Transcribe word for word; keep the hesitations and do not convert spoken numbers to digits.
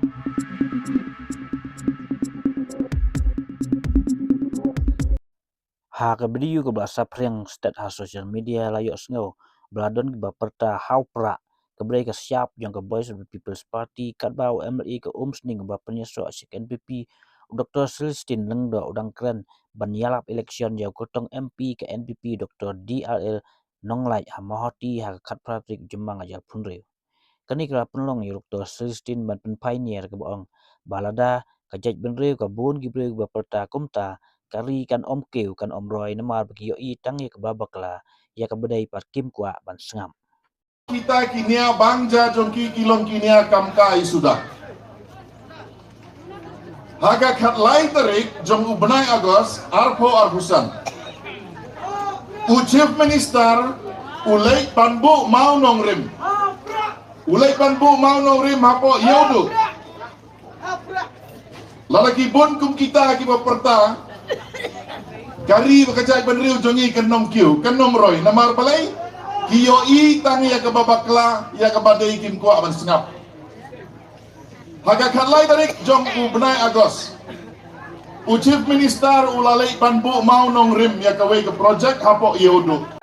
Ha ka video kaba la saphriang stet ha social media la ïohsngew ba la don kiba pyrta ha u Prah kaba dei ka shyiap jong ka Voice of the People's Party katba u M L A ka Umsning uba pynïasoh sha ka N P P, u Doctor Celestine Lyngdoh, u dang kren ban ïalap election ïa u kyrtong M P ka N P P, Doctor D R L Nonglait, ha Mawhati ha ka khatphra tarik Jymmang arhajar arphew hynriew. Kane ka la pynlong ïa u Doctor Celestine ban pynpaw ïa ka ba ong ba lada ka jaitbynriew ka bun ki briew kiba pyrta kumta, ka ri kan ym kiew kan ym roi namar ba ki ïohi tang ïa kaba bakla, ïa kaba dei pat kim kwah ban sngap. Kita ki nia bang ja jong ki ki long ki nia kam kai suda. Ha ka khatlai tarik jong u bnai August arphew arphew san, u Chief Minister u leit ban buh mawnongrim. U leit ban buh mawnongrim hapoh Ïewduh. Lada ki bun kum kita kiba pyrta, ka ri bad ka jaitbynriew jong ngi kan ym kiew kan ym roi namar balei? Ki ïohi tang ïa kaba bakla, ïa kaba dei kim kwah ban sngap. Ha ka khatlai tarik jong u bnai August, u Chief Minister u la leit ban buh mawnongrim ïa kawei ka project hapoh Ïewduh.